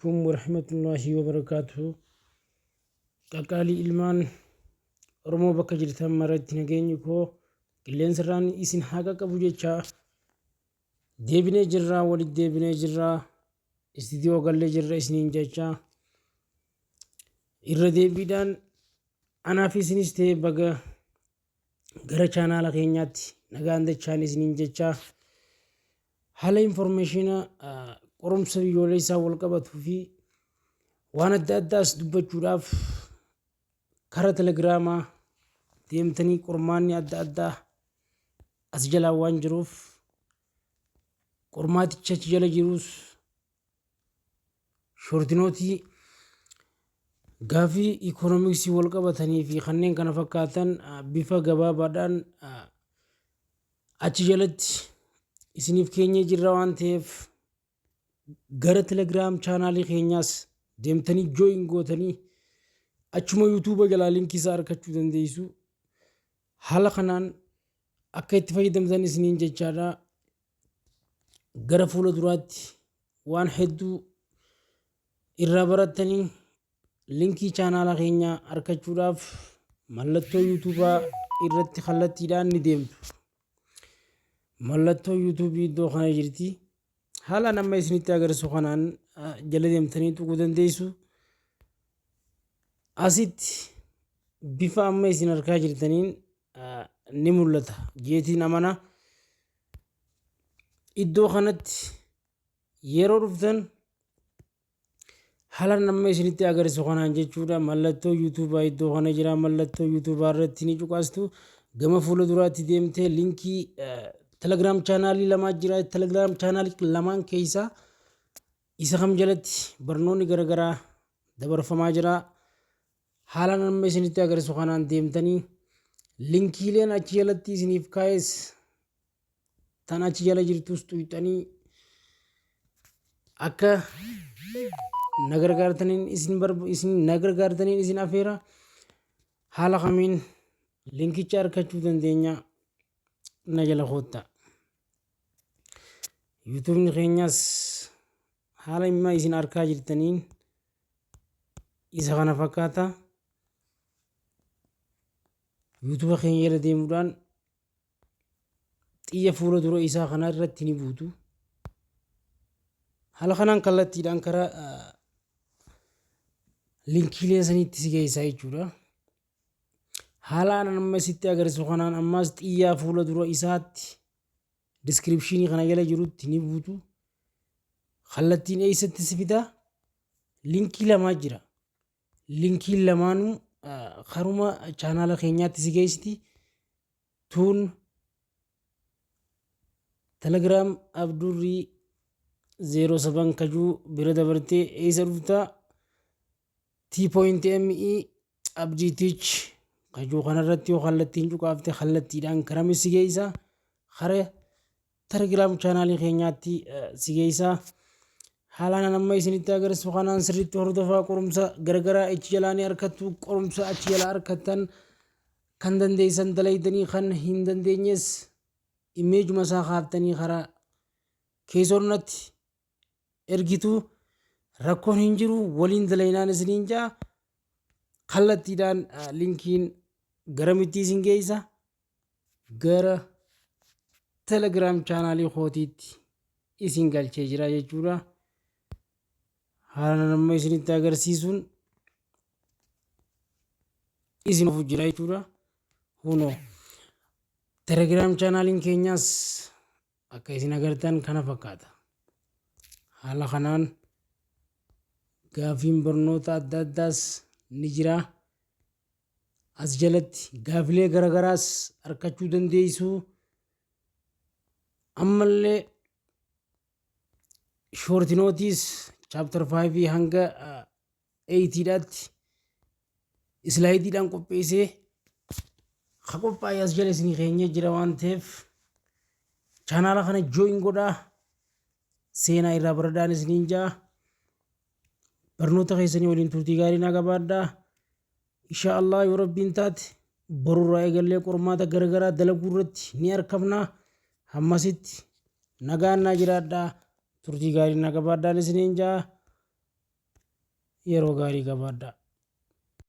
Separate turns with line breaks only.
Alaikum warahmatullahi wabarakaatuhu. Qaqqaalii ilmaan Oromoo bakka jirtan maratti nageenyi koo qilleensarraan isin haa qaqqabu jechaa deebinee jirraa, walitti deebinee jirraa, istiidiyoo gallee jirra isiniin jechaa irra deebiidhaan anaaf isinis ta'e baga gara chaanaala keenyaatti nagaan dachaan isiniin jechaa, haala informeeshina qorumsa biyyoolessaa wal qabatuu fi waan adda addaas dubbachuudhaaf karaa telegiraamaa deemtanii qormaanni adda addaa as jalaa waan jiruuf, qormaaticha achi jala jirus short note, gaafii ikoonomiksii wal qabatanii fi kanneen kana fakkaatan bifa gabaabaadhaan achi jalatti isiniif keenyee jirra waan ta'eef, gara Telegram chaanaalii keenyaas deemtanii join gootanii achuma yuutuuba jalaa linkii isaa argachuu dandeessu. Haala kanaan akka itti fayyadamtan isiniin jechaadha. Gara fuula duraatti waan hedduu irraa barattanii, linkii chaanaala keenyaa argachuudhaaf mallattoo yuutuubaa irratti kallattiidhaan ni deemtu. Mallattoo yuutuubii iddoo kana jirti. Haala amma isinitti agarsiisu kanaan jala deemtanii tuquu dandeessu. Asitti bifa amma isin argaa jirtaniin ni mul'ata. Jeetiin amana. Iddoo kanatti yeroo dhuftan haala amma isinitti agarsiisu kanaan jechuudha. Mallattoo yuutuubaa iddoo kana jira. Mallattoo yuutuubaa irratti ni cuqaastu. Gama fuula duraatti deemtee linkii Telegram chaanaalii lamaa jira. Telegram chaanaalii lamaan keessaa isa kam jalatti barnoonni garaagaraa dabarfamaa jira. Haala amma isinitti agarsiisu kanaan deemtanii linkiileen achi jalatti isiniif kaa'es tan achi jala jirtus xuyxanii akka na gargaartaniin isin isin na gargaartaniin isin afeera. Haala kamiin linkicha argachuu dandeenya? Na jala koottaa. Yuutuubni keenyas haala imma isin argaa jirtaniin isa kana fakkaata. Yuutuuba keenya jala deemuudhaan xiyya fuula dura isaa kana irratti ni buutu. Haala kanaan kallattiidhaan karaa linkiilee saniitti si geessaa jechuudha. Haala amma sitti agarsiisu kanaan ammas xiyyaa fuula dura isaatti diskiripshinii kana jala jirutti ni buutu. Kallattiin eessatti si fidaa? Linkii lamaa jira. Linkiin lamaanuu karuma chaanaala keenyaatti si geessiti. Tuun Telegram Abdurrii 07 kajuu bira dabartee eessa dhuftaa? T.me Abdii Teach kajuu kanarratti yoo kallattiin cuqaafte kallattiidhaan karami si geessa? Kara Telegram chaanaalii keenyaatti si geessa. Haalaan amma isinitti agarsiisu kanaan sirriitti hordofaa. Qorumsa garagaraa achi jalaa ni argattu. Qorumsa achi jalaa argattan kan dandeessan dalaydanii, kan hin dandeenyes imeejuma isaa kaaftanii karaa keessoonnatti ergitu, rakkoon hin jiru, waliin dalaynaan isiniin jaa. Kallattiidhaan linkiin garamitti isin geessa? Gara Telegram chaanaalii kootiitti isin galchee jira jechuudha. Haala nama isinitti agarsiisuun isin ofu jira jechuudha. Hunoo Telegram chaanaaliin keenyaas akka isin agartan kana fakkaata. Haala kanaan gaafiin barnoota adda addaas ni jira. As jalatti gaafilee garagaraas argachuu dandeessu. Ammallee short notes chapter 5 hanga 8dhaatti islaayidiidhaan qopheessee ka qophaa'e as jala isinii keenyee jira waan ta'eef, chaanaala kana join godhaa, seenaa irraa baradhaan isiniin jaa. Barnoota keessanii waliin turtii gaarii naa qabaadhaa. Insha Allah, yoo rabbiin taate borurraa eegallee qormaata garagaraa dalaguu irratti ni argamna. Hammasitti nagaan naa jiraadhaa, turtii gaarii naa qabaadhaan isiniin jaa. Yeroo gaarii qabaadhaa.